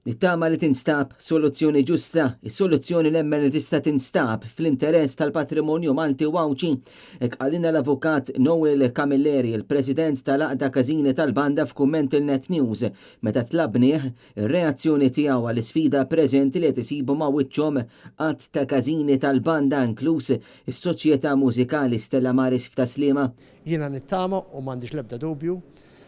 Nittama li tinstab soluzzjoni ġusta, is-soluzzjoni nemmen li tista' tinstab fl-interess tal-patrimonju Malti u Għawdxi. Hekk qalilna l-Avukat Noel Camilleri, il-President tal-Għaqda Każini tal-Banda f'kumment lil Net News meta tlabnieh ir-reazzjoni tiegħu għall-isfida preżenti li qed isibu ma' wiċċhom għadd ta' każini tal-banda inkluż is-Soċjetà Mużikali Stella Maris f'Tas-Sliema. Jiena nittama u m'għandix l-ebda dubju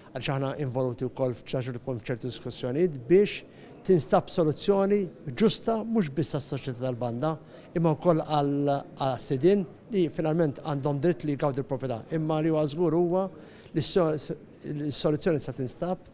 għaliex aħna involuti wkoll f'ċertu diskussjonijiet biex tinstab soluzzjoni ġusta mhux biss għas-soċjetà tal-banda imma wkoll għas-sidien li finalment għandhom dritt li jgawdu l-proprjetà. Imma li huwa żgur huwa li s-soluzzjoni se tinstab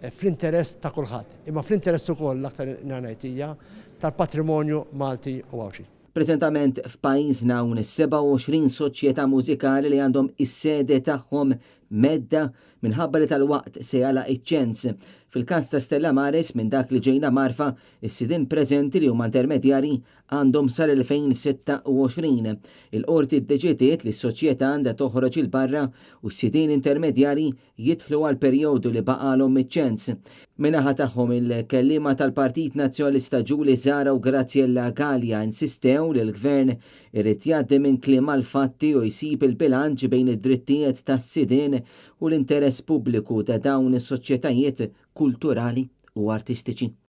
fl-interess ta' kulħadd, imma fl-interess ukoll l-aktar ngħid hija tal-patrimonju Malti u Għawdxi. Preżentament f'pajjiżna hawn 27 soċjetà mużikali li għandhom is-sede tagħhom mhedda minħabba li dalwaqt se jagħlaq iċ-ċens. Fil-każ ta' Stella Maris, minn dak li ġejna mgħarrfa, is-sidien preżenti li huma intermedjarji għandhom sal-2026. Il-Qorti ddeċidiet li s-soċjetà għandha toħroġ 'il barra u s-sidien intermedjarji jidħlu għall-perjodu li baqgħalhom miċ-ċens. Min-naħa tagħhom il-kelliema tal-Partit Nazzjonalista Julie Zahra u Graziella Galea insistew li l-Gvern irid jgħaddi minn kliem għal fatti u jsib il-bilanċ bejn id-drittijiet tas-sidien u l-interess pubbliku ta' dawn is-soċjetajiet kulturali u artistiċi.